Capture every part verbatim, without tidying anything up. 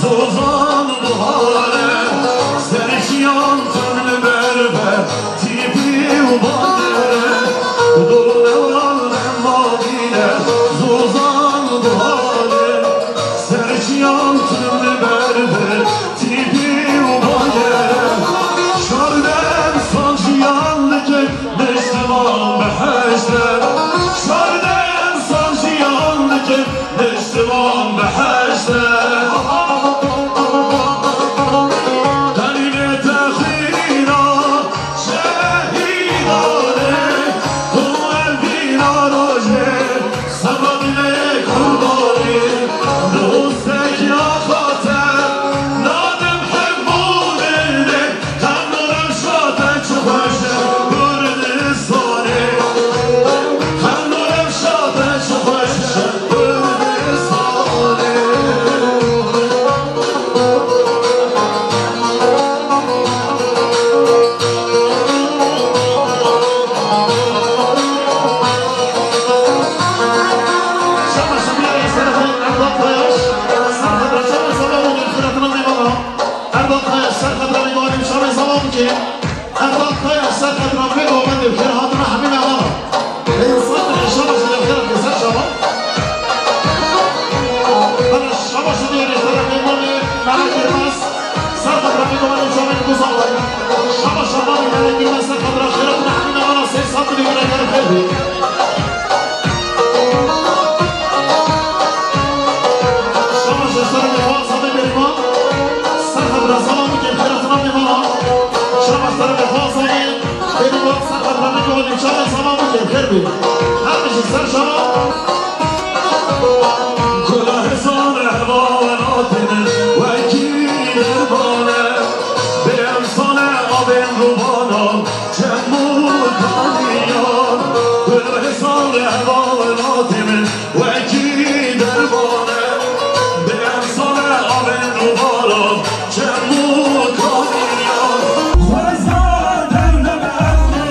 Zozan buhare, serşiyan tüm berbe, tipi u badere, dole alem mavine, zozan buhare, serşiyan tüm berbe, tipi u badere, şarden sanciyan dike, Niştiman bi heşte, şarden sanciyan dike, niştiman bi heşte. Qelbê te xwîna şehîdan e, tu ev dîna rojê, seba dilê kurbanî, dostek ya xatir, nadim hemû dilê. Xemlo rewşa te çi xweş e, Kurdistanê. Xemlo rewşa te çi xweş e, Kurdistanê. Şaba şaba ya, serhat, Erdoğan Kayaş, serhat, Recep, Sabah, Onur, Fırat'ın, Eyvallah. Erdoğan Kayaş, serhat, Recep, Sabah, Onur. Erdoğan Kaya, ser xetra pêk û bendê bi xêr hatina hemî mehmana. Ey Musafir, şaba ji xêr, xêr, xêr, ser şaba. Bana şaba ji diyarê ser mehmanê Mehmet Girmez. Ser xetra pêk û bendê şaba Musafir. Şaba şaba Mehmet Girmez, ser xetra xêr hatina hemî mehmana, sê sed milyon lira, xêr bê. Şaba ji ser mehmana, ser mehmana. Ser xetra salam û kêfxêr hatina mehmana. Şaba ser mehmana, ser mehmana. Êdî got ser xetra me gotin, şaba salam û kêfxêr bê. Her bijî ser şaba. Gula hezar heva welatê min wekî derbane, bê emsale avên rûbanan çem û kaniyan. Gula hezar heva welatê min wekî derbane, bê emsale avên rûbanan. Xweza dewle me ewla,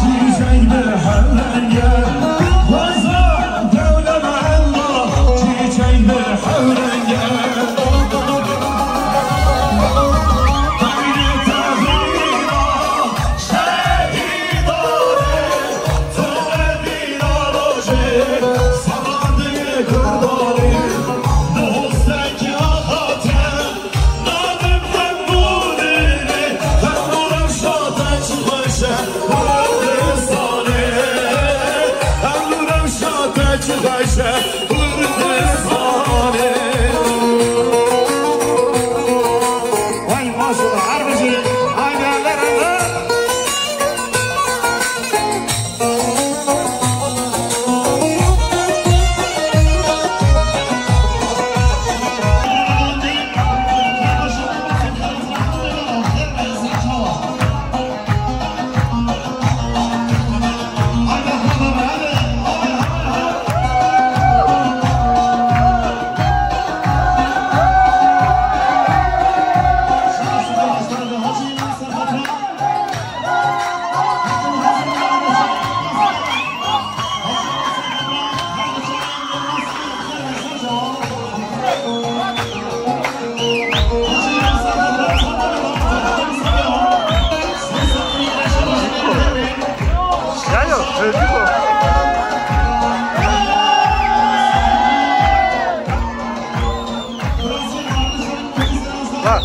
çîçek bi hewlenge. Xweza dewle me ewla, çîçek bi hewlenge. Heyrê te xwîna şehîdanê, tu evîna rojê, seba dilê kurdanê, dostek ya xatir. Nadim hemû dilê, hemû rewşa te çi xweş e, Kurdistanê. Hemû rewşa te çi xweş e, Kurdistanê. Vay maşallah, her bijî, haydi eller eller. Ya, ya, öldü bu. Bak.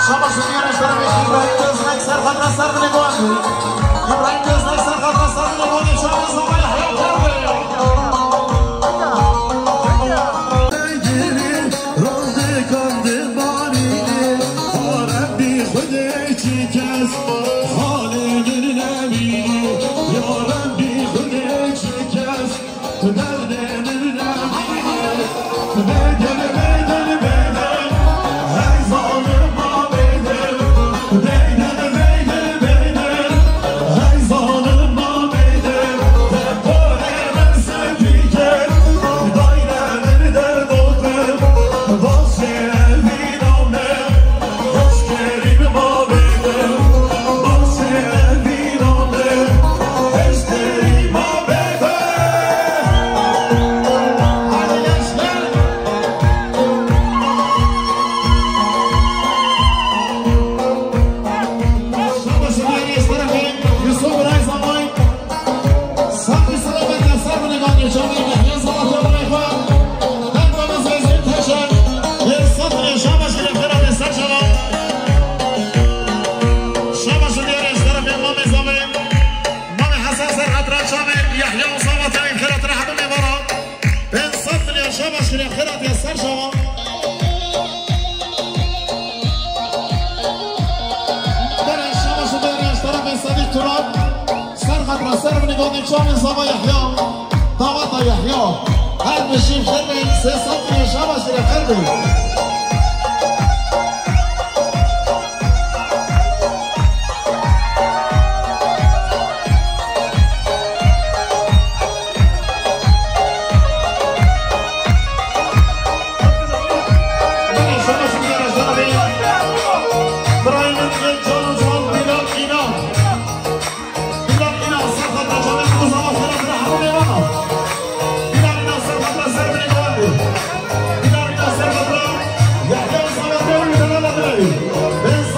Şaba şûniyê ji terefê Îbrahîm Göznek, ser xetra ser dilê wan. Îbrahîm Göznek. Çavên Sava Yehya, daweta Yehya. Her bijî xêr be, sê sed bin şabaş lê xêr be.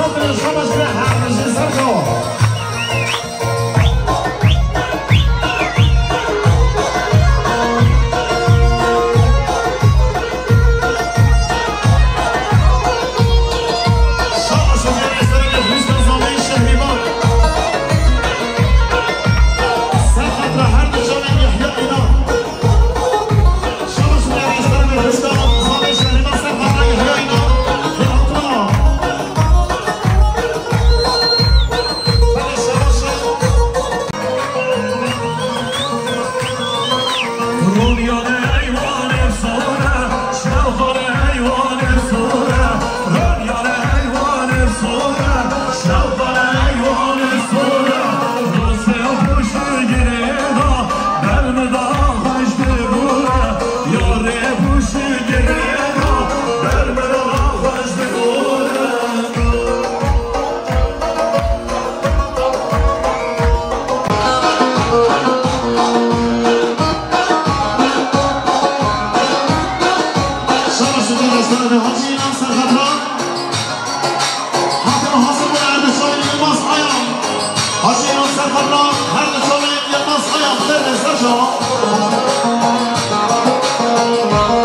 Şabaş, şabaş, şabaş. Hacı İnan Serhat'la. Hakan Hasan ve Erdinç Şahin Yılmaz Ayan. Hacı İnan Serhat'la. Erdinç Şahin Yılmaz Ayan. Nerede Sercan?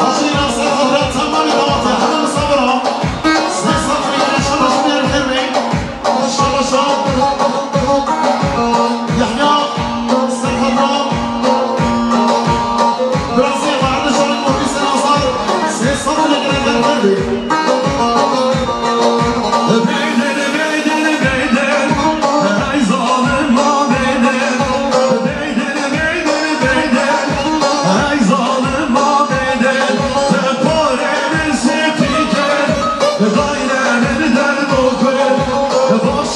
Hacı İnan Serhat'la. Tamam, tamam. Hemen sabır al. Sen satın gelen şabaş, bir yer vermeyin. Şabaşa. Yahya Serhat'a. Birazê Erdinç Şahin Muhlisîn Azar. Sê sed lê gerek derkevê. Beydin, beydin, beydin. Ey zalim ma beydin. Beydin, beydin, beydin. Ey zalim ma beydin. Te parê min spî kir. Dayne min derdo kir. Baş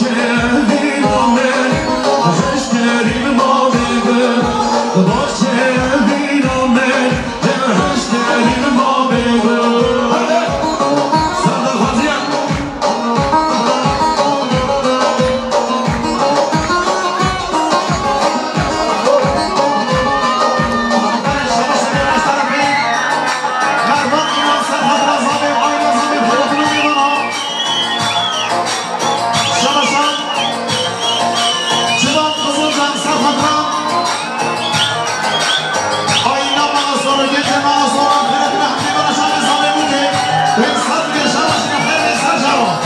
Şabaşan, Civan Kızılcan, Serhat'tan. Ayna bana sonra, gece bana sonra, Ferit Mehdi bana şarkı sahibi ki, ben saz bir şabaşına her bir saz şabaş.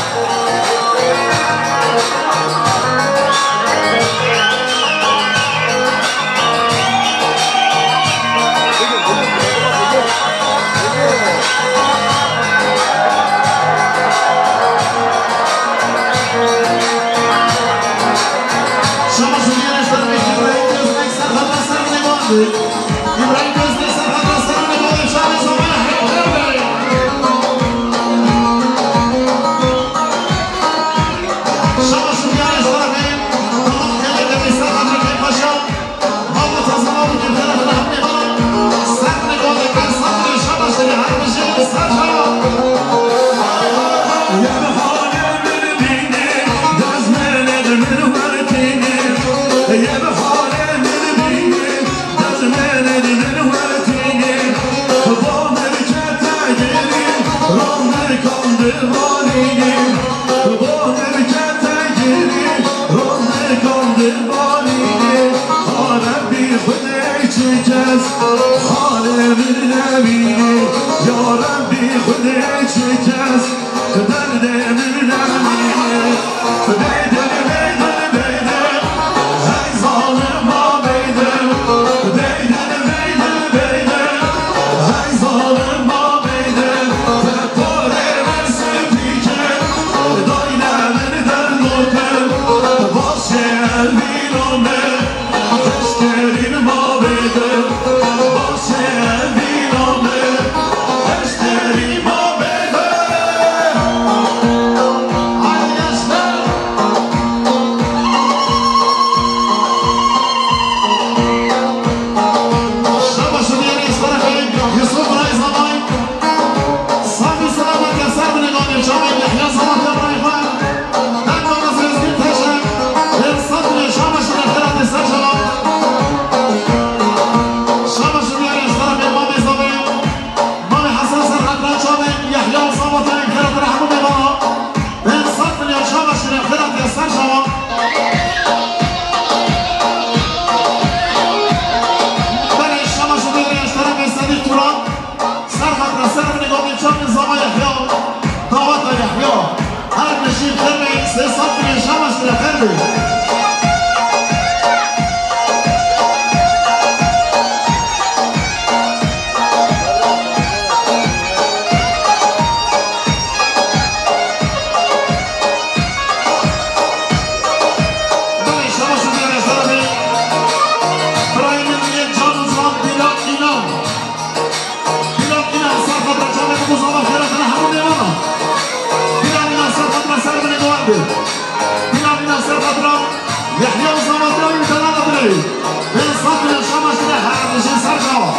Şabaş û gelişler ve İbrahim Göznek Serhat'a sarılmadı. İbrahim Göznek Serhat'a sarılmadı. Şabaş û gelişler ve Şabaş û gelişler ve Serhat'a Paşa. Xalê min nebînî, ya Rebbî Xwedê çi kes derdê min nebînî. Beydin, beydin, beydin, hey zalim ma beydin. Beydin, beydin, beydin, hey zalim ma beydin. Te parê min spî kir, dayne min derdo kir. Başê elvîna min, eşkê Yehya Uzamatê Ayn Kanada Dilê. Pênc sed milyon şabaş dine her dijî ser çawa.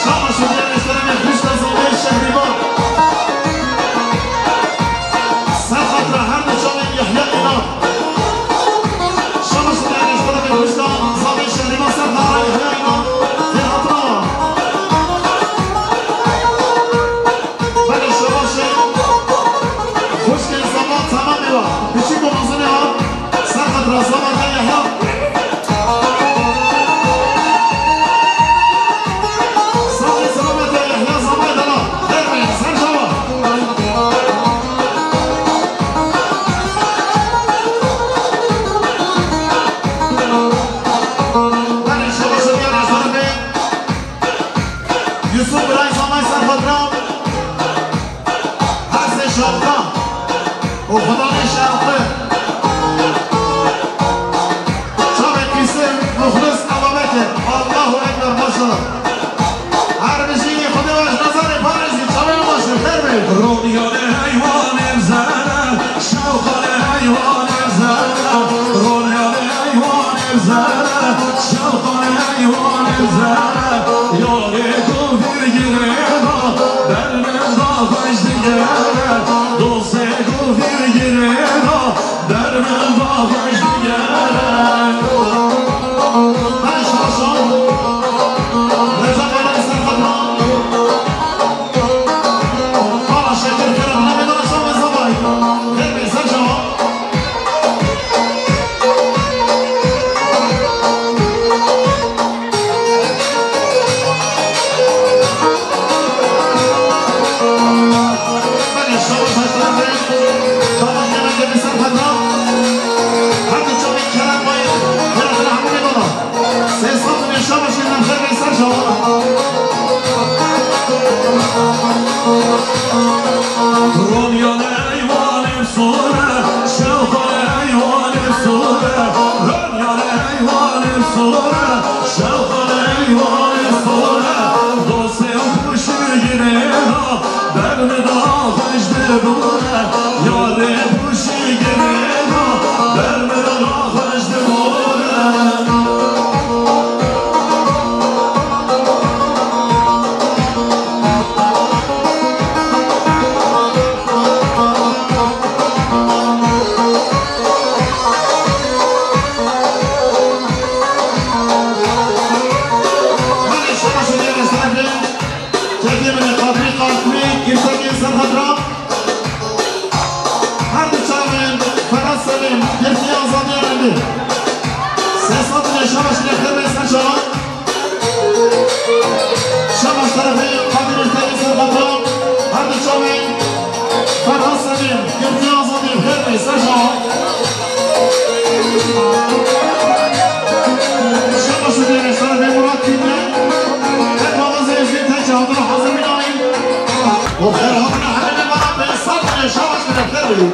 Şabaş û diğer eşlerine Krista Zomê Şehriban. Ser xatira her du çavên Yehya Înan. Şabaş û diğer eşlerine Krista Zomê Şehriban ser xatira Yehya Înan. Fêr hatina. Belê şabaş e. Xwişkên Zama temamê wa. Piçîk û mezinê wa. Ser xatira Zama te Yehya. Saxê selametê Yehya Zamay dana. Xêr be, ser çawa. Belê şabaş e, diğer eşlerine. Yusuf Birayî Zamay ser xatira her sê şaxta û xudanê şaxtê. Çavê qîsê muxlis elamete. Allahu Ekber, maşallah. Her bijî Xwedê we ji nezarê parêzî, çavê we baş e, xêr be. Ronyane heywanê zere, şewqane heywanê zere, ronyane heywanê zere, şewqane heywanê zere. Yarê ku vîr girê da, ber min da xweş digere. Dostê ku vîr girê da, ber min da xweş digere. Her şaşa, Recep Alan Serhat'la. Bala Şekir Kerem, Mehmet Aşam ve Zavay. Her bir sen cevap. Ronyane eywanê sore, şewqane eywanê sore, ronyane eywanê sore, şewqane eywanê sore. Dostê pûşî girê da, ber min da xweş dibore. Yarê pûşî girê da, ber min da xweş dibore. Her du çavên Ferhat Selim, girtiya azadiya rengî. Sê sed milyon şabaş, xêr be ser çavan. Şabaş terefê Kadir Ürtegi Serhat'a, her du çavên Ferhat Selim, girtiya azadiya, xêr be ser çavan. Şabaş û diğer terefê Murat Kîmle, hep avazê Êzidî te çavan hazir bînayî. Û xêr hatina hemî me bana pênc sed milyon şabaş, xêr be.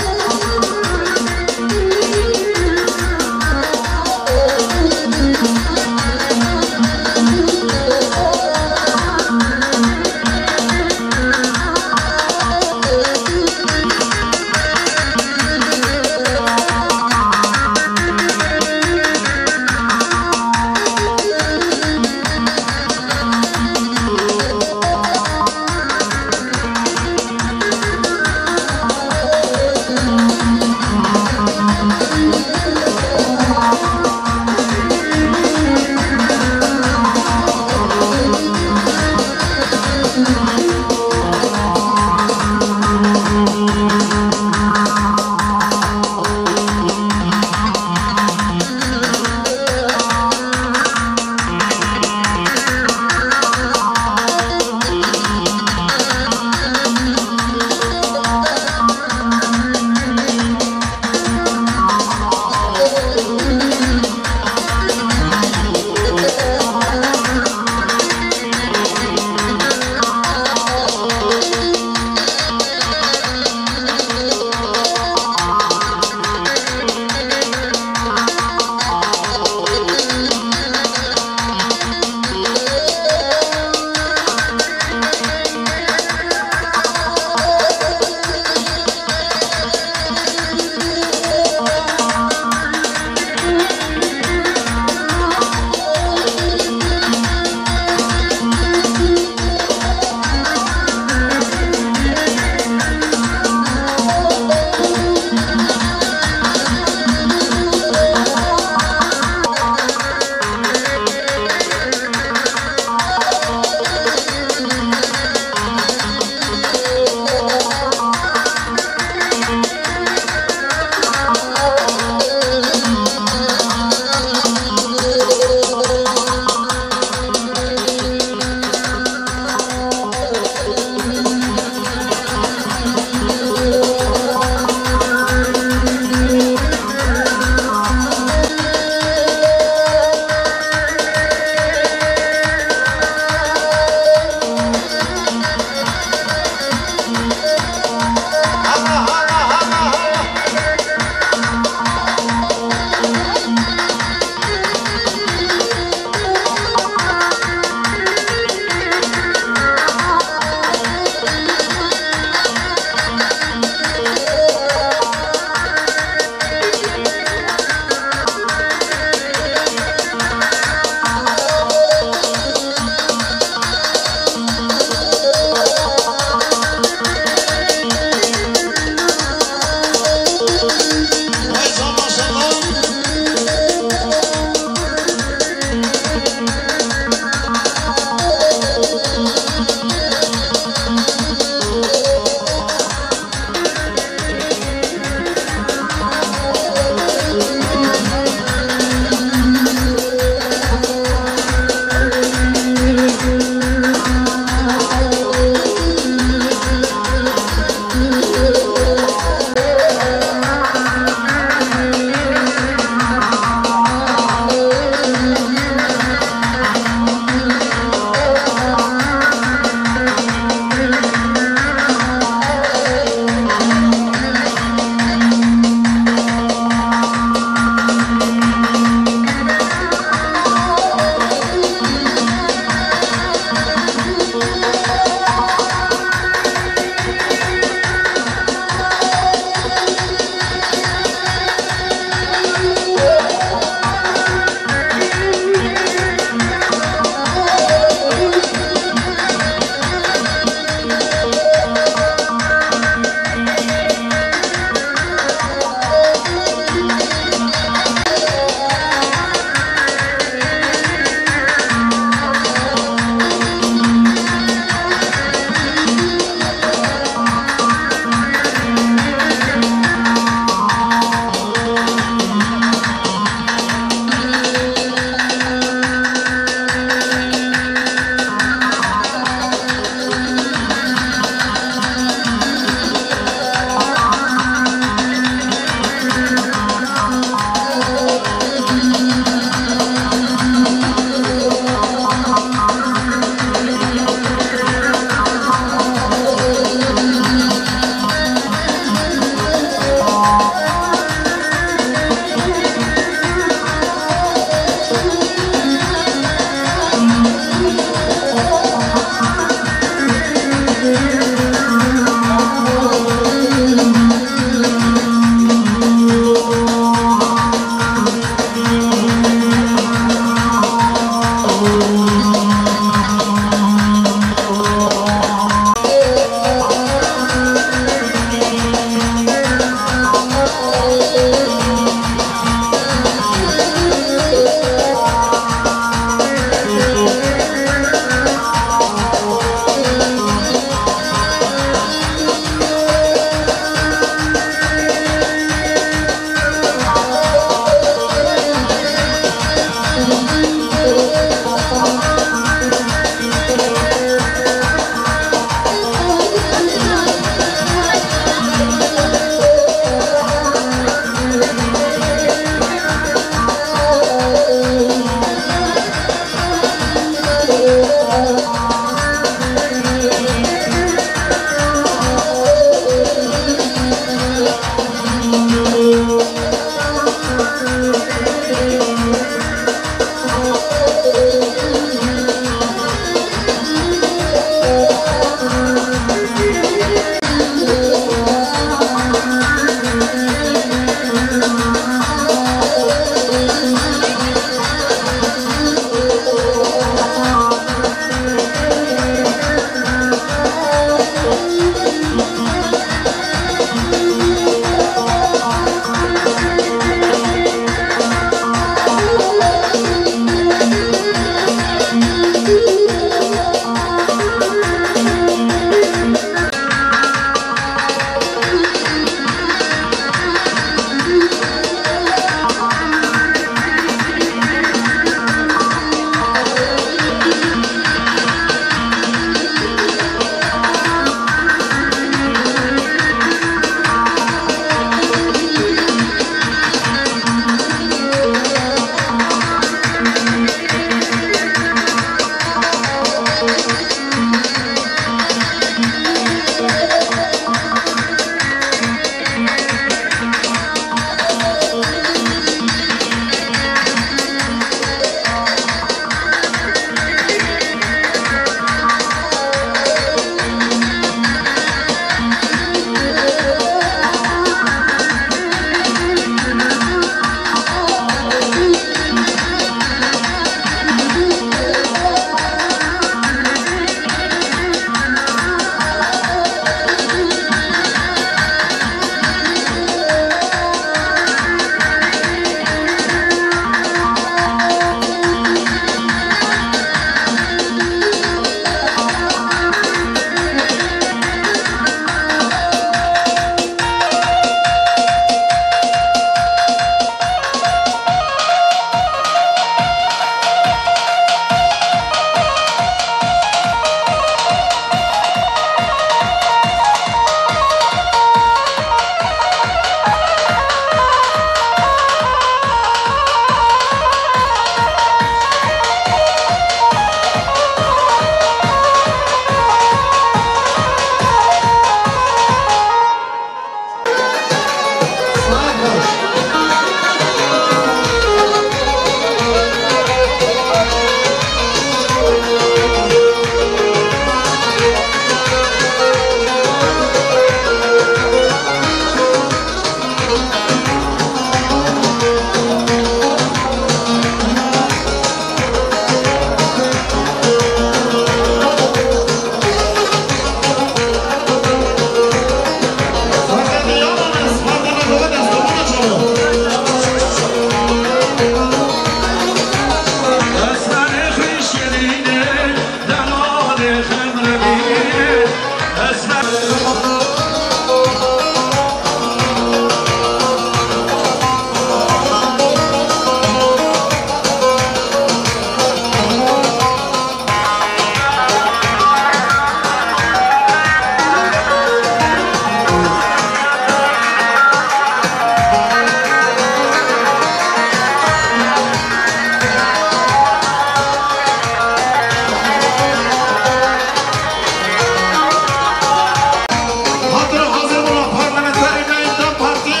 Hatira hazir bûna parlamenterê me yê DEM Partî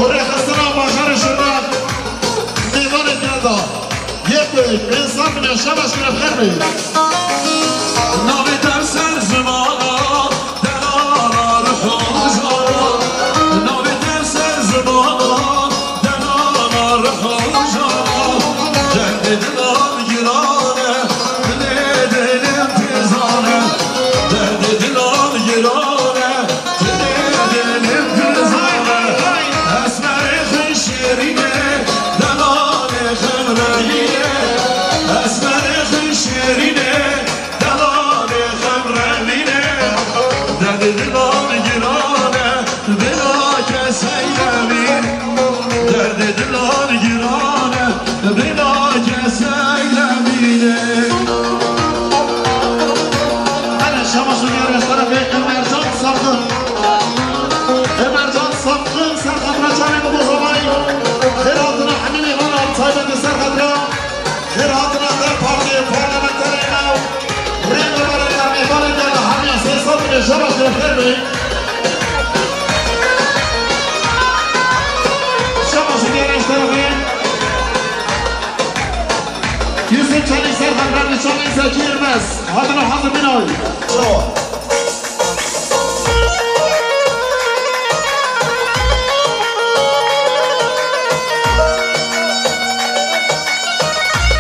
û rêxistina bajarê Şirnex mêvanê me da. Yek wê pênc sed milyon şabaş kire xêr bê. Navê te ser zimana, delala ruh û jana. Navê te ser zimana, delala ruh û jana. Derdê dilan giran e, dilê dilê pêzan e. Derdê dilan giran e, dilê dilê pêzan e. Esmerê xwe şêrîn e, delalê xemrelî ye. Esmerê xwe şêrîn e, delalê xemrelî ye. Derdê dilan giran e, bila kes eylemî. Derdê dilan giran e, bila kes eylemî. Hele şabaş û diyar beştara be Emercan Sapkın. Emercan Sapkın, ser xatira çavê min bo zamanî. Xêr hatina hemî mêvanan, taybetî ser xatira. Xêr hatina DEM Partiyê, parlamenterê me û rêveberê me, mêvanê me, hemiya sê sed milyon şabaş û xêr bê. Şabaş û diyar beştara be. Yusuf Çelik ser xatira nîşanê Zekî Yilmaz. Hatina hazir bînay.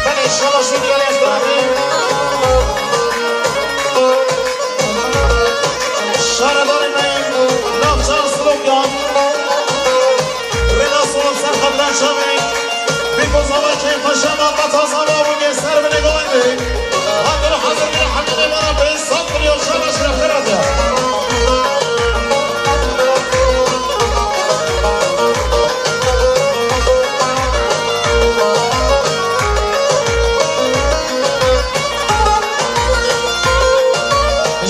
Belê, şabaş û diyar beştara be. Şaredarê me yê navçeya Silopyan. Rêna Silop ser xatira çavê. Bîko zava keyf xweşa me, qeta zava bû, ser binê gavê me. Hadir hazir bîne hemî mêvana pênc sed milyon şabaş û xêr hatiye.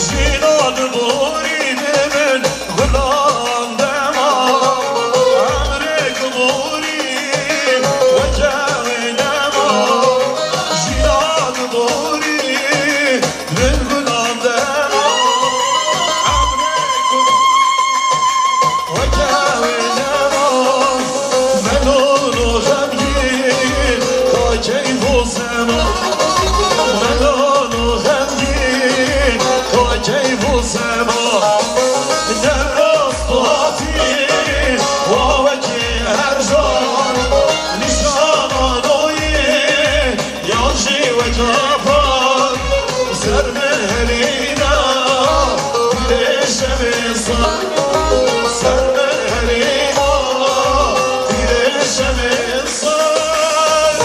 Jîna di borî de min gulan dema, emrê ku borî weke wê nema. Jîna di borî min gulan dema, emrê ku borî weke wê nema. Melo no xemgîn, ka keyf û sema. Melo no xemgîn, ka keyf û sema. Dev rast hatî, wa wekî her car, nîşana doyî. Yan jî weke par ser min herîna, dîlê şevê sar. Ser min herîna, dîlê şevê sar.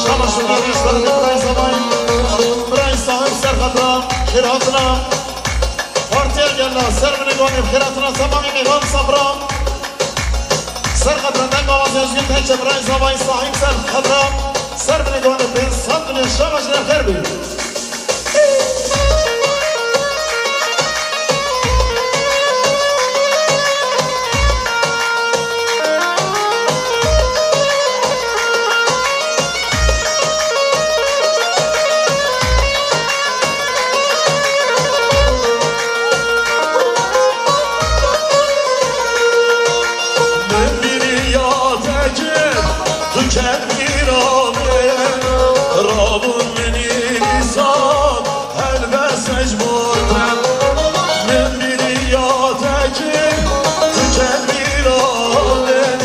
Şabaş û diyar beştara be birayê Zavayî. Birayê Sahîm ser xatira xêr hatina. Partiya Gela ser binê gavê xêr hatina temamî mêvan safra. Ser xatira Dengavazê Ozgin Tekçe, birayê Zavayî Sahîm ser xatira. Ser binê gavê pênc sed milyon şabaş û xêr bê. Min bîriya te kir, tu ket bîra min, rabûn minî dîsan, helbeste ji bo te. Min bîriya te kir, tu ket bîra min,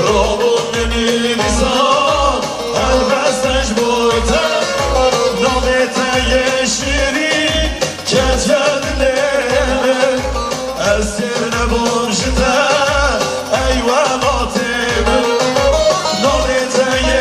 rabûn minî dîsan, helbeste ji bo te. Navê te yê şirîn, ketiye dilê min, ez têr nebûm ji te, ey welatê min. Navê te yê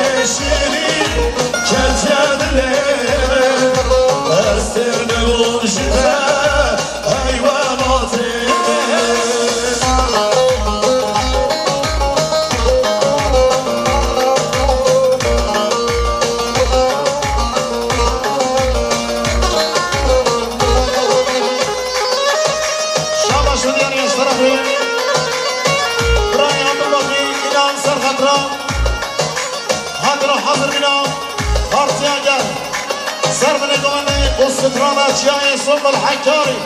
Hazir bîna, partiya gel. Ser binê gumanê û strana çiyayê Sombel Hekarî.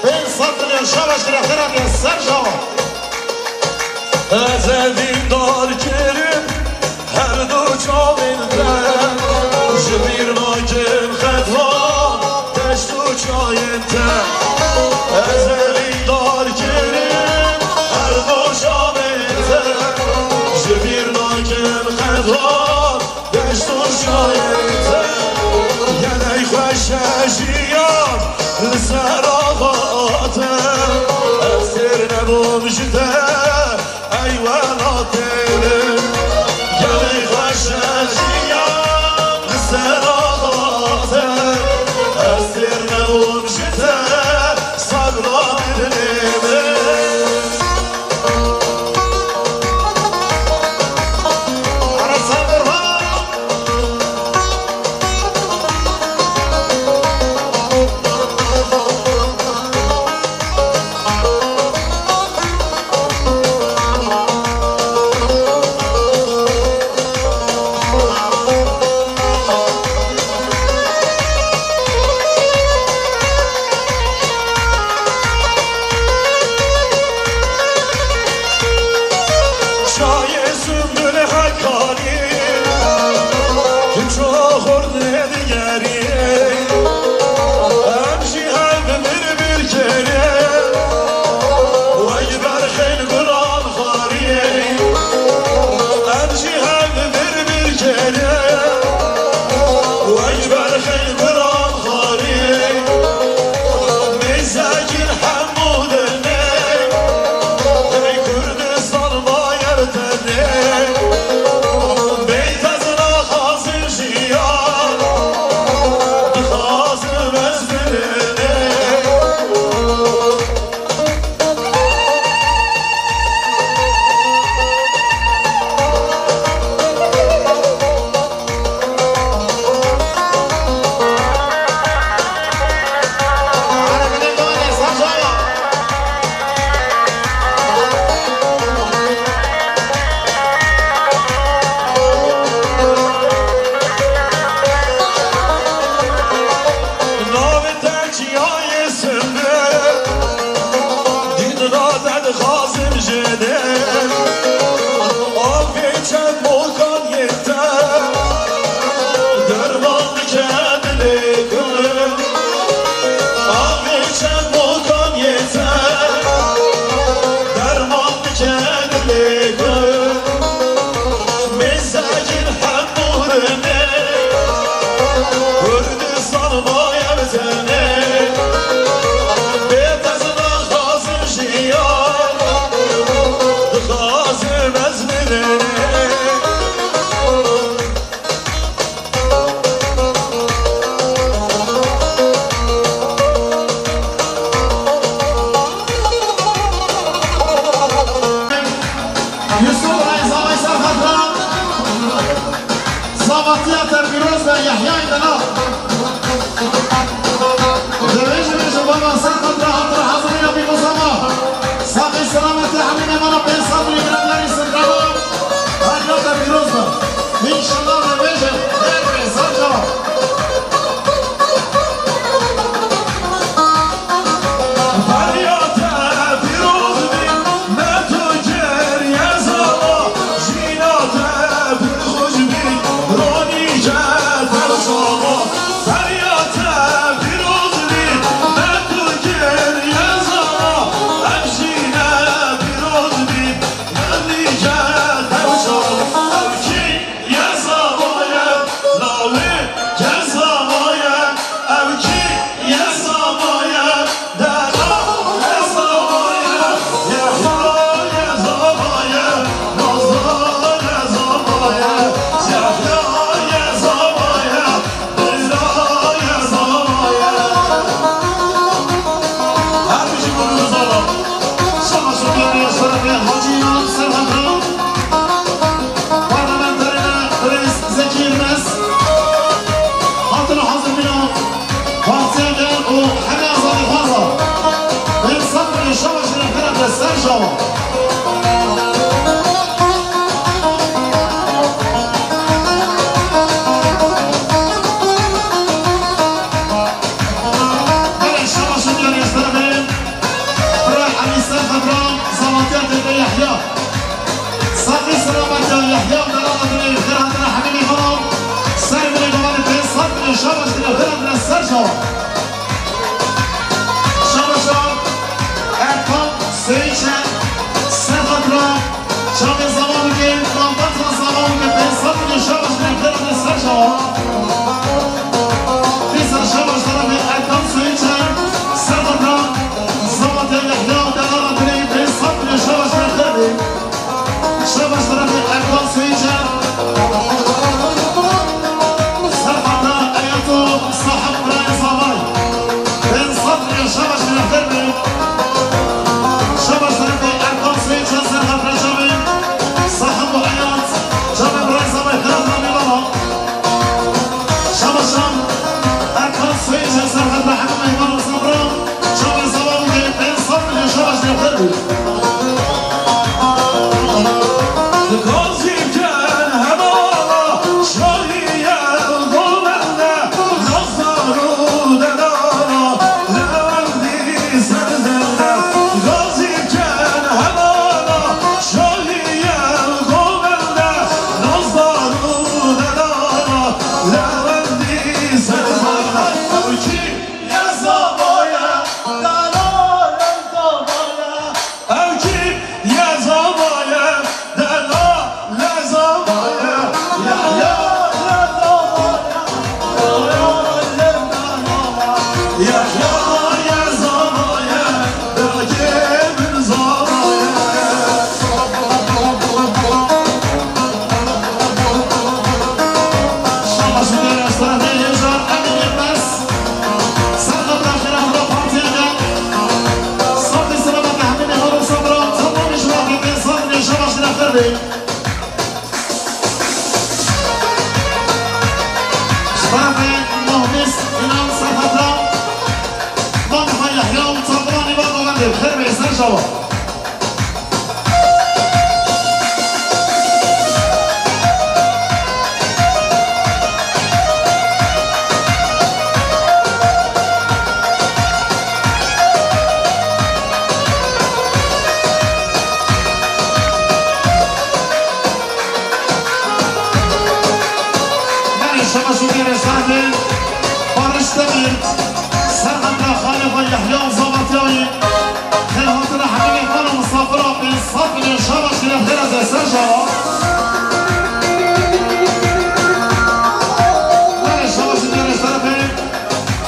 Pênc sed milyon şabaş gire xêra diye ser çawa. Ez evîn dar kirim her du çavên te, ji bîr nakim xetwa deşt û çayên te. Ez evîn dar kirim her du çavên te, ji bîr nakim xetwa deşt û çayên te. Gelek xweş e jiyan li ser ava te, ez têr nebûm ji te. Ey welatê min, gelê xweş e jiyan li ser ava te. Ez têr nebûm ji te, saxla dilê min. Arasa Burhan. Çayê Sümbül Hekarî, tu çaxur nedigerî. Em jî hev bir bir kerê, wek berxên guran xwarî. Em jî hev bir bir kerê, wek berxên guran xwarî. Mêzekî Hemû demê, ey Kurdistan maye bi tenê. Bê te ez naxwazim jiyan, dixwazim ez bilimê. Navê te çiyayê Sindê, dîdina te dixwazim jêdê. Avê çemokan yê te, derman dike dilê ku. Avê çemokan yê te, derman dike dilê ku. Mêzekî Hemû demê, Kurdistan maye bi tenê. Bê te ez naxwazim jiyan, dixwazim ez bilimê. Yusuf Reza Veysel Xatra, Savatiya te pîroz be, Yehyayê Delal. Divêjin, divêjin, baba, ser Xatra hatira hazirîna bî, Mustafa. Saxî selametî hemî mêmana pênc sed milyon gramlarî Sintrava. Her ne te pîroz be. Înşallah divêjin, her wê, ser cevap. Tarafê Muhlis Înan Serhatra, Mamiha Yahya û Çaqimanî Baqovendê, xêr bê ser şewa. Belê, şebaş û biyarê şerefê Barış Demir, Serhatra Xalifa Yahya û Zavatiyayê, xêr hatine hemî mêhman û misafira, pênc sed milyon şebaş, xêr hatine ser şewa. Belê, şebaş û biyarê şerefê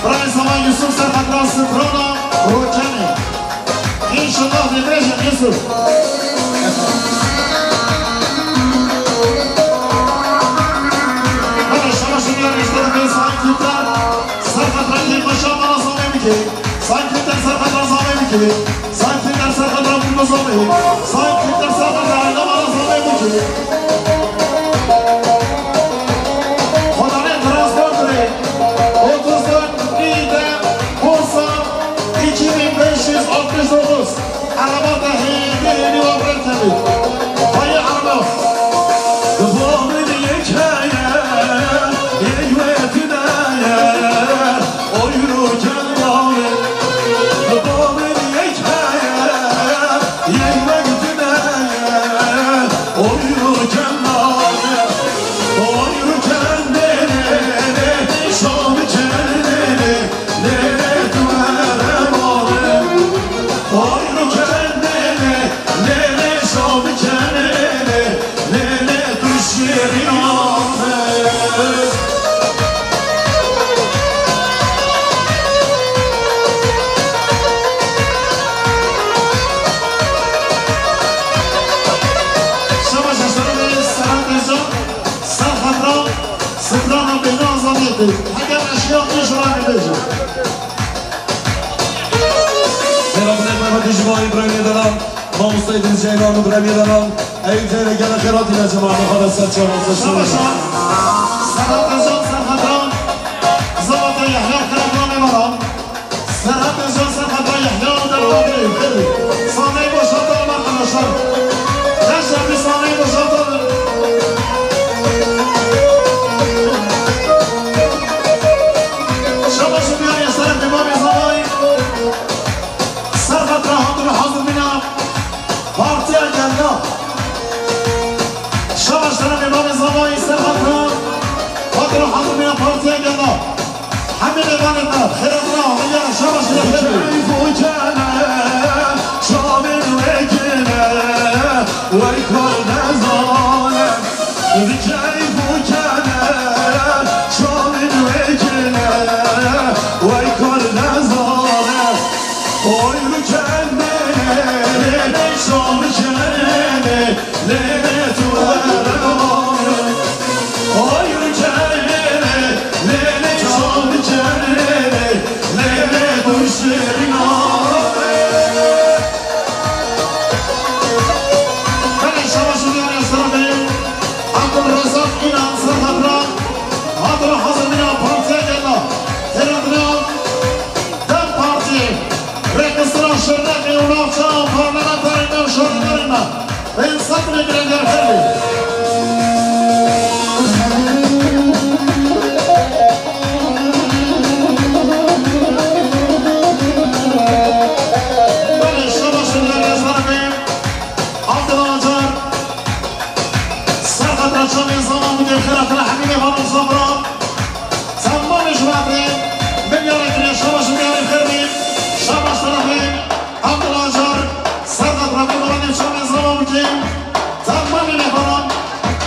Birayê Zaman Yusuf, Serhatra Strana Rokenê. Înşallah dibêjin Yusuf. Hadi şabaş û biyarê şerefê Sayın Kürtler, Serhatra Kêmaşa mala zamê bike. Sayın Kürtler, Serhatra zamê bike. Sayın Kürtler, Serhatra Kurdo zamê. Sayın Kürtler, Serhatra Ayla mala zamê bike. Xwedanê transporterê otuz dört Niğde Bursa iki bin beş yüz altmış dokuz. Araba da hêdî hêdî wa brekevî. Hayê araba. Babin yek heye, yek wetine ye, oyru cemale. Babin yek heye, yek wetine ye, oyru cemale. Oyru cemale, şam cemale. Şabaş, şabaş, Serhat Özcan, Serhat Rav, Strana Beyna Azadiyeti. Heger eşya, Israr'ı verecek. Xêr hatine, xêr hatine ji bo Îbrahîmê Delan, mamoste Îdrîs Ceylan û Îbrahîmê Delan. Eyûb Ceylan, gelek xêr hatine cemaetê xwe de ser çavan, ser şabaş. Şabaş. Serhat Özcan, Serhat Rav, Zavata Yahya, xêr hatine mêvanan. Serhat Özcan, Serhat Rav, Yahya, Delan, Adil, xêr. Sahneyi boşaltalım arkadaşlar. Gençler, bir sahneyi boşaltalım. Şabaş û biyarê şerefê Mamê Zavayî. Serhat Rav, hatir û hazir bîna partiya Gela. Şabaş, şerefê Mamê Zavayî, Serhat Rav, hatir û hazir bîna partiya Gela. Hemî mêvanên me, xêr hatine, hemî ya şabaş, xêr hatine. Keyf û kene, çavên wekine, wey kar nezane. Bi keyf û kene, çavên wekine, wey kar nezane. Oy bi kene, şam kene, lê tu were. Oy bi kene, lê tu şam kene, lê tu şirîn. Belê, şabaş û biyarê şerefê Abdulrezak Înan, Serhat Rav, hatir û hazir bîna partiya Gela. Xêr hatine DEM Partiyê, rêxistina Şirnexê û navçeya parlamenterên me û şaredarên me. Pênc sed milyon girêdayî, xêr bê. Belê, şabaş û biyarê şerefê Abdullah Acar, Serhat Rav, çavên Zaman bike, xêr hatine hemî mêvanan, misafira. Temamê cemaetê, milyarek kiriye, şabaş û biyarê xêr bê. Şabaş şerefê Abdullah Acar, Serhat Rav, mêvanê çavên Zaman bike. Temamê mêvanan,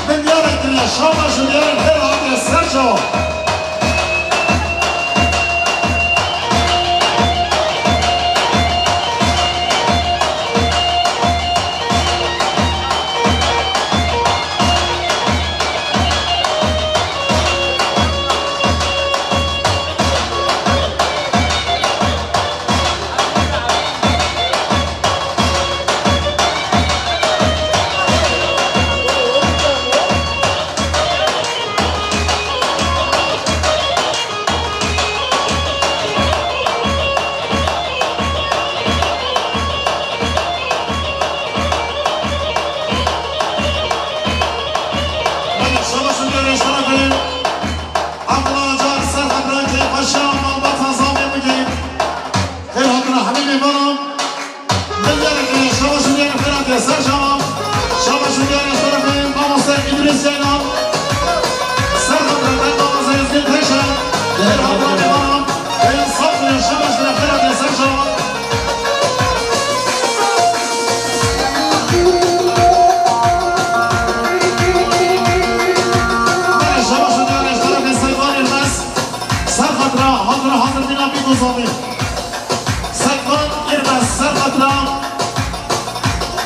milyarek kiriye, şabaş û biyarê xêr hatiye ser çavan. Selam. Serhat Mehmet Namazı Özgün Teşe. Değer Hakan Yaman. Ve Sabri Yaşamaş Refera Deserca. Ve Yaşamaş Refera Deserca. Serhat Ra, hazır, hazır, bina bir uzami. Sekvan Yilmaz, Serhat Ra.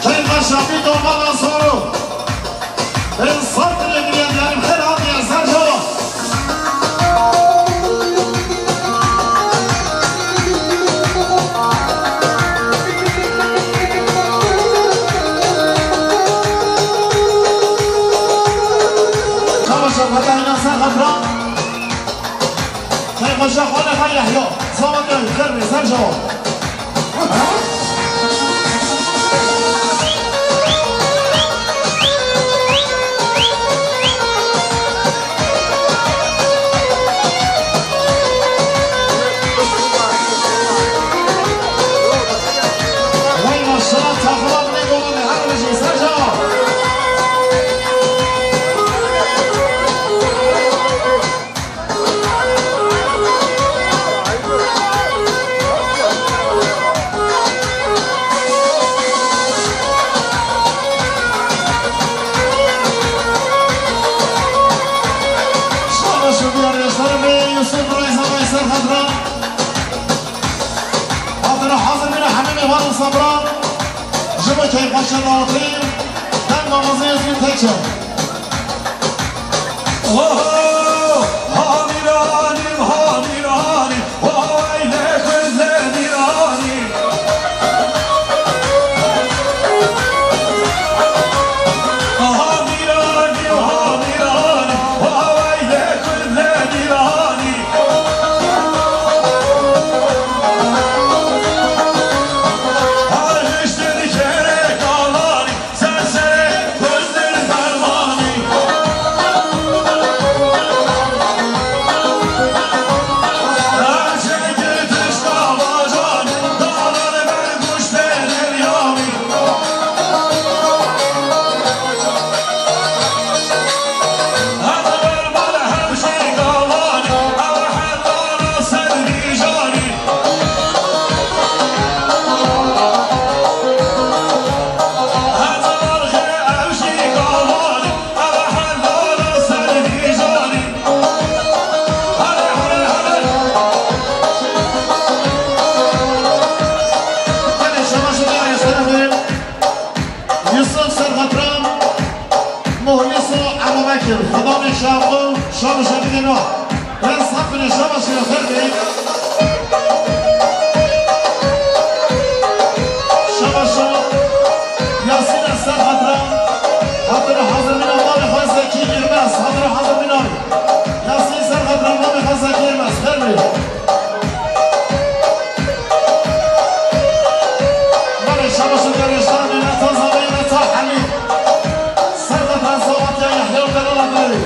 Keyfa Şafî Dormana Soru. Ensaf Emniyet Yarım Her Hadiye Serco. Çamaşır Fatahina Serhat Ra. Keyfa Şafane Hay Yahya. Zaman Yahya. Serco. Vay maşallah, takıma bile golü her bir şey. Serco. Şabaş û diyar yaşlarım, ey Yusuf Reyza Veysel Hadra. Hazır, hazır bile Hamim Evan Sabra. Ji bo keyfxweşiya dawetê, deng Mamezê Ezgîn Teçer. Oho, hamîranim, hamîranim, weylê kurdê mîranim. Hamîranim, hamîranim, weylê kurdê mîranim. Her hiştin kerek alanî. Yusuf Serhatram, Muhlis û Ebubekir, Xwedê şax û şan û şevîdê no. Ensaf bine, şabaş bine, xêr bê. Şabaş şabaş. Yasîn Serhatram, hatire hazir bine, malê xwe Zekî Yilmaz, hatire hazir bine. Yasîn Serhatram, malê xwe Zekî Yilmaz, xêr bê. Belê, şabaş û gerê ji te re bê, Meta Zavê, Meta Helî. Serheta Zawatiya Yehya û Delala Dilê.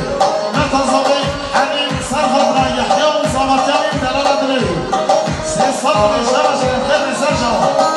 Meta Zavê, Helî, Serheta Yehya û Zawatiya Delala Dilê. Sê sed û pêncî şabaş û gerê ser şabaş.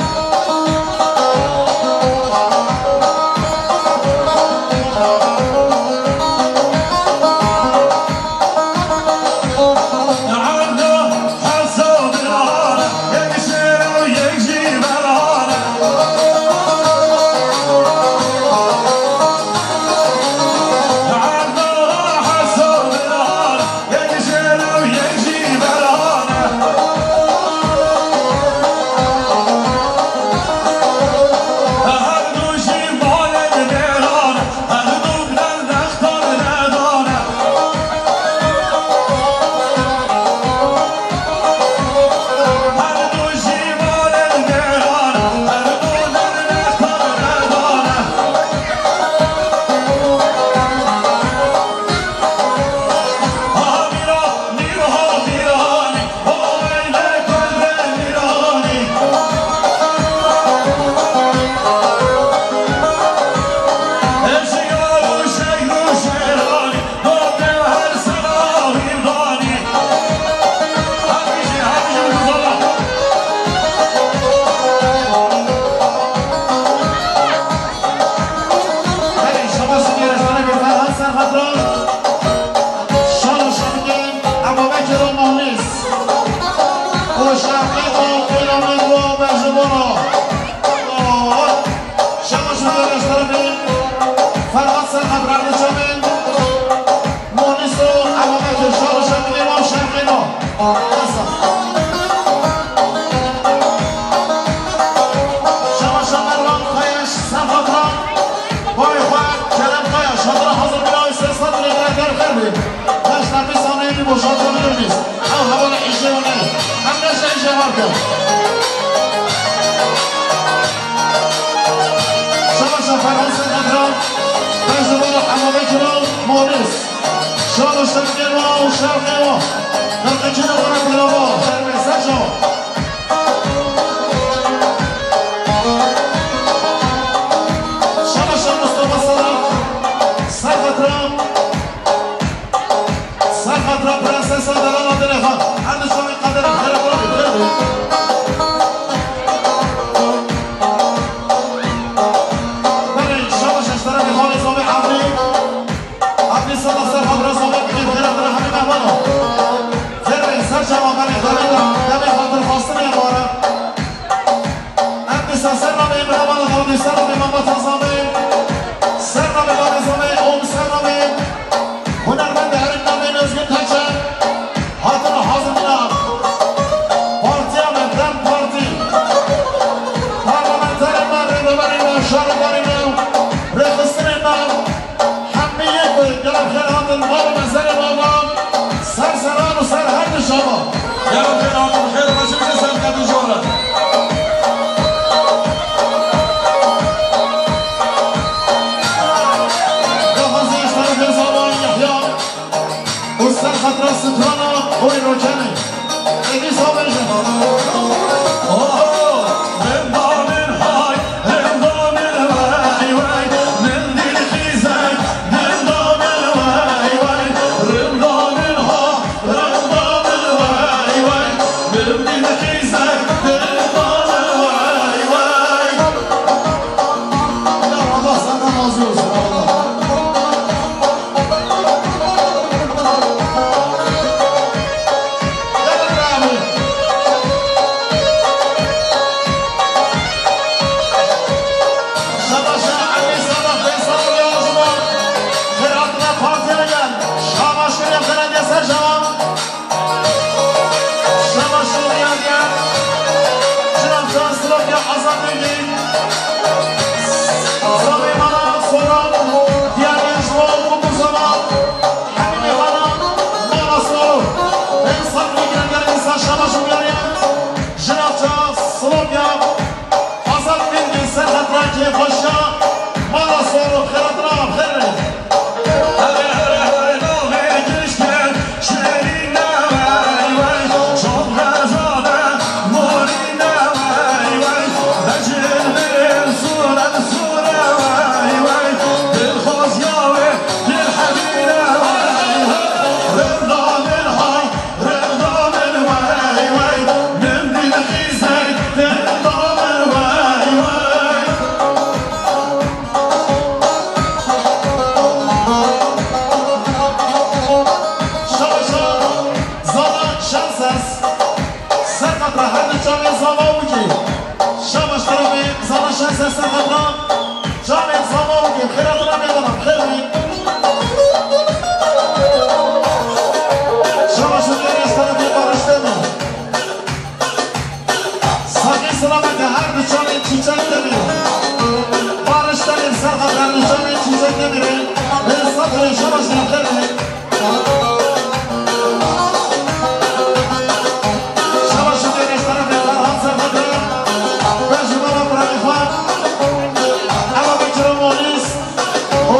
Şabaşa Ferhan Serhatran, Bejimara Hemamekira Monis. Şabaşa Gema û Şerqewa. Nirqekî de bana pilava. Serve Serjo. Şabaşa Mustafa Salah. Serhatran. Serhatra prensesa delala dilê xwe. Her di şevê qederê xêra xwe bê, xêr bê. Belê, şabaş ji terefê xalê Zobê Evdî. Evdî Sedef Serhatra Zobê bikê xêra xwe hemî mehmana. Xêr bê, ser çava belê, demê de, demê xatirxwestinê ware. Em dîsa ser navê Îbrahîm Aladawdî, ser navê Mehmet Azamê, ser navê Babê Zamê û ser navê hunermendê herî navê Özgün Teçer hatin hazirina partiya me, DEM Partî, parlamenterên me, rêveberên me, şaredarên me, rêxistinên me. Hemî yek gelek xêr hatin mala me serê mala, ser seran û ser her du çava. Gelek xêr hatin, xêr baş bikin ser qedî jor e. Daxwazê ji terefê Zava Yehya û ser xatira strana Xwîrokenê. Êdî sabê ji. Oho! Renda min hay, renda min wey wey, min dî xîzek, renda min wey wey, renda min ha, renda min wey wey, min dî xîzek, renda min wey wey. Ya Allah senden razı olsun, Allah. Şabaş û diyar diyar. Çinavça Silopya Azad Bingî. Zavê mala Soran. Diyar diyar ji bo Kubu Zava. Hemî mêvana mala Soran. Em saf bigire gelin insan şabaş û diyar diyar. Çinavça Silopya Azad Bingî ser xetira kêfxweşiya mala Soran. Xêratina xêr. Şabaşa Zana Şenses. Ser xatra her du çavê Zava û Wikî. Şabaş terefê Zana Şenses ser xatra çavê Zava û Wikî. Xêratina mêvana, xêr bî. Şabaş û xêr ji terefê Barış Demir. Saxî silameke her du çavên Çîçek Demîrê. Barış Demîr ser xatir her du çavên Çîçek Demîrê. Bê sed xêr, şabaş, xêr bî. Şabaş û xêr ji terefê Ferhan ser xatir. Bejimara birayê xwe. Eva Bekir û Monis. Û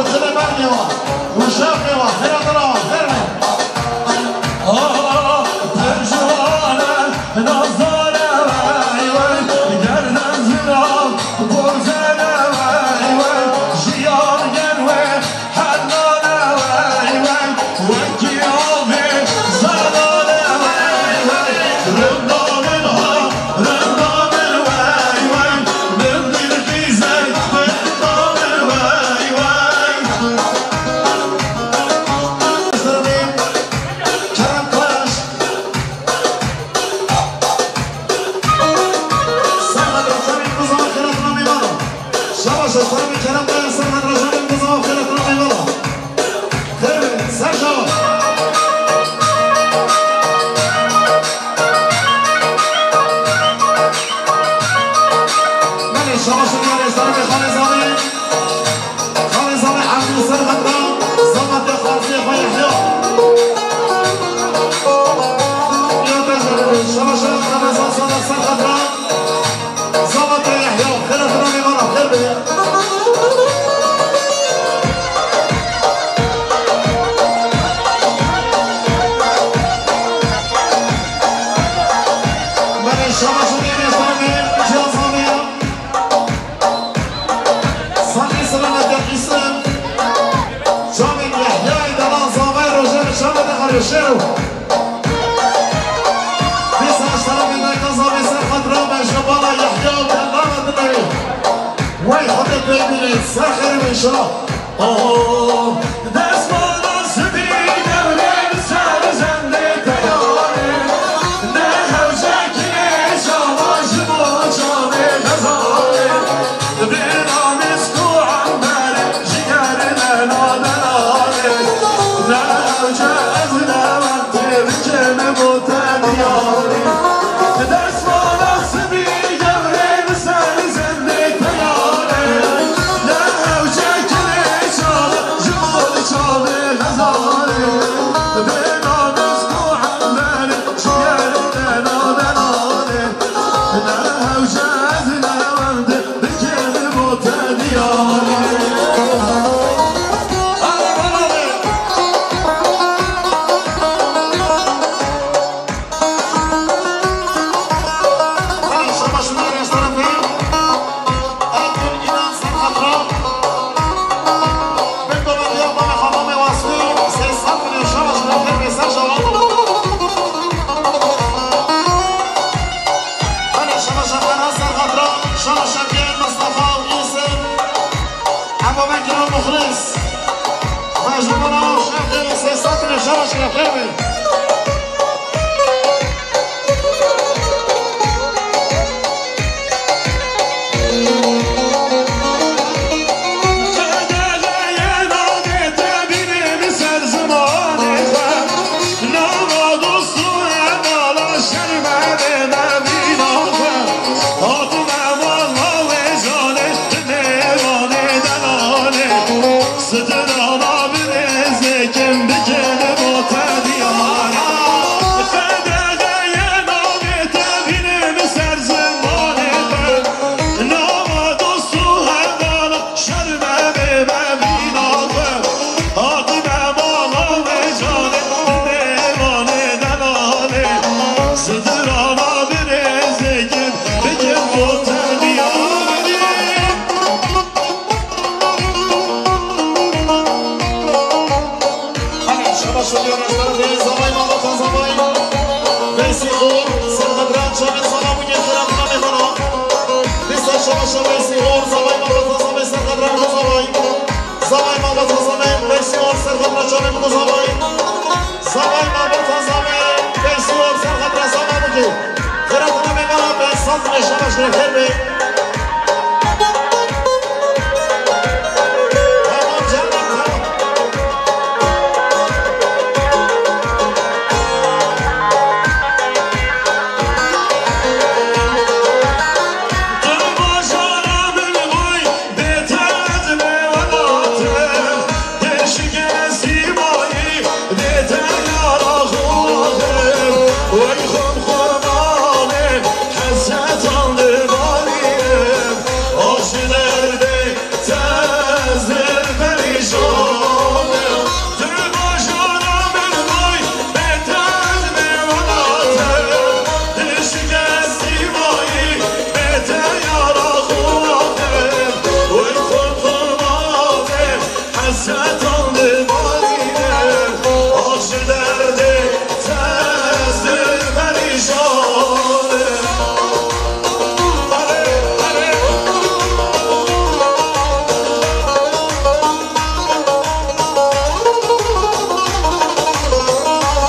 Şew. Dîsa ji terefê me gaza vê ser xatira me ji bala Yehya û Tevara dinewê. Wey Xwedê pê bîne, ser xêr û inşallah. Oh, destmala spî dewrê li ser zendê teyarê. Ne hewce kirê çawa ji bo çavê xezalê. Bênamî Ji germena delale, ne ewce ez lewendê bikim bo te diyarî. Destmala sibî gewrê li ser zendê teyare, ne ewce kirê çawa ji bo çavê xezalê. Bênamî Ji germena delale, ne hewce ez lewend bikim bo te diyarî. Şabaş, şabaş, şabaş. Ev gün înan ser xatira. Bin dolar ya bana hamamê Wasfî, sê sed milyon şabaş, şabaş, şabaş. Hani şabaş, şabaş, ser xatira, şabaş, şabaş, Mustafa, Yusuf. Ebo Bekir, Muxlis. Mecnun, şabaş, sê sed milyon şabaş, şabaş. Strana birêz dikim, bikim bo te diyar. Qedexeyê navê te bînim ser zimanê me. Nava dost û hevala şerme bê me vîna xwe. Hatime mala wê canê, mêvanê delalê. Strana birêz dikim, bikim bo te diyar. Şabaş oluyor Reştar'ın Zavay Malbatan Zavay. Veysi Uğur, Serhat Rançan'ın sana bu getiren Mehana. Disa şabaş Veysi Uğur, Zavay Malbatan Zavay, Serhat Rançan Zavay. Zavay Malbatan Zavay, Veysi Uğur, Serhat Rançan'ın bu Zavay. Zavay Malbatan Zavay, Veysi Uğur, Serhat Rançan Zavay. Xêratana mêvana be, saz ve şabaş ve xêr be. Tamam canım, tamam. Tu bajara min bûy, bê te ez lê welatim. Dêşikê sîmayî, bê te yara xwe wextim. Wey xwem xwe navê, hesretan dibarînim. Ax ji derdê te ez perîşan im. Tu bajara min bûy, bê te ez lê welatim. Dêşikê sîmayî, bê te yara xwe wextim. Wey xwem xwe navê, Hesretan dibarîne, ax ji derdê te ez perîşan im.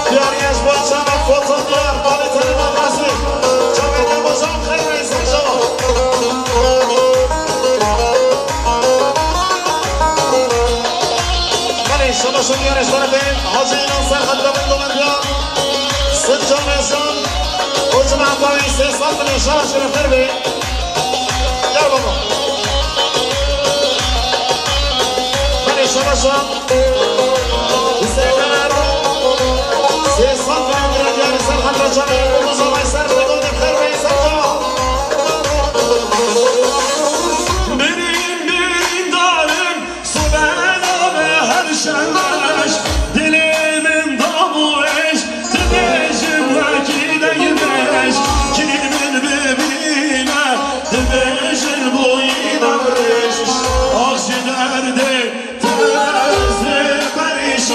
Diyar yeş bo çavê Foto Diyar, balê tenê Malbazî. Çavê te bo çav xeyr be, ser çava. Belê, şabaş û diyarê şerefê Hacî Înan Serhedre bin Domendiya, Sincan Êzan û cemaeta wî sê sed milyon şabaş û xêr be. Gel baba. Belê, şabaş e. Hüseyin Ömer, sê sed milyon lira diyarê Serhedre Çavê, bu zavay ser, bu da xêr be, ser çava. Birîn, birîn darim, Sobe navê her şeweş, dilê min da bû êş, dibêjim wekî deybeş, kî min bibîne, dibêjin bûyî dewrêş. Ax ji derdê te ez perîşan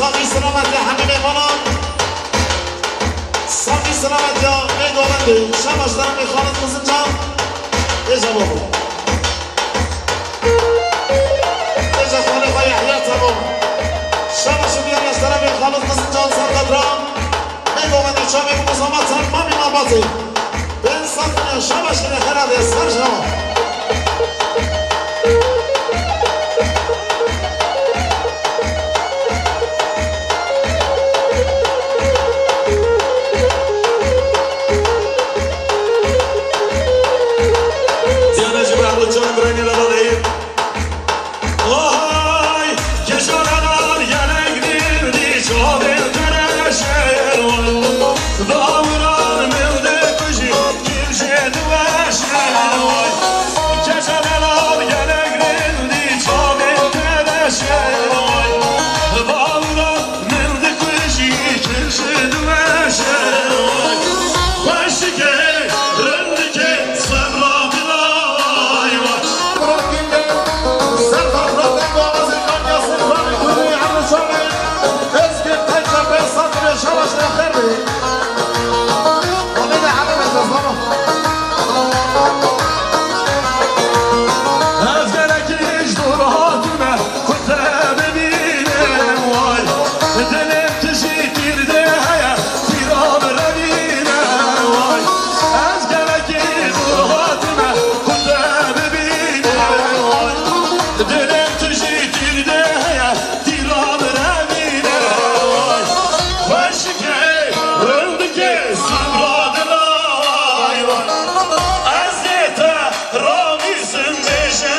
Saxî selamet ya hemî mêvanan. Saxî selamet ya vê govendê. Şabaş deremê Xalid Xizincan. Bêje babo. Bêje xalê xwe Yehya Temam. Şabaş û biyaniya ji deremê Xalid Xizincan ser qedran. Vê govendê çavê ku muzamat ser mamî malbatê. Bên sed milyon şabaş kire xera de ser java. Diyane ji behro çan birayne lala deyim. Oy, keşalar yelek bildi, çavê tereşer oy. Dawiran mildi kuji, kimşe diweşer oy. Keşalar yelek bildi, çavê tereşer oy. Dawiran mildi kuji, kimşe diweşer oy. Xweşike, rindike, sebra dilay oy. Ser xatira deng û awazê Kanya Sîrvanê Kurdî Emre Şamê, Êzgê Qeyça Bey Sadrê Şabaş Rexer Bey. Amê de Emre Mezlama. Ez gelekî ji dûr hatime, ku te bibînim way. Dilê Tijî tîr de heye, tîra birevîne way. Ez gelekî dûr hatime, ku te bibîne way. Dilê tijî tîr de heye, tîra birevîne way. Xweşike, rindike, sebra dilay way. Ez ê te ramîsim bêje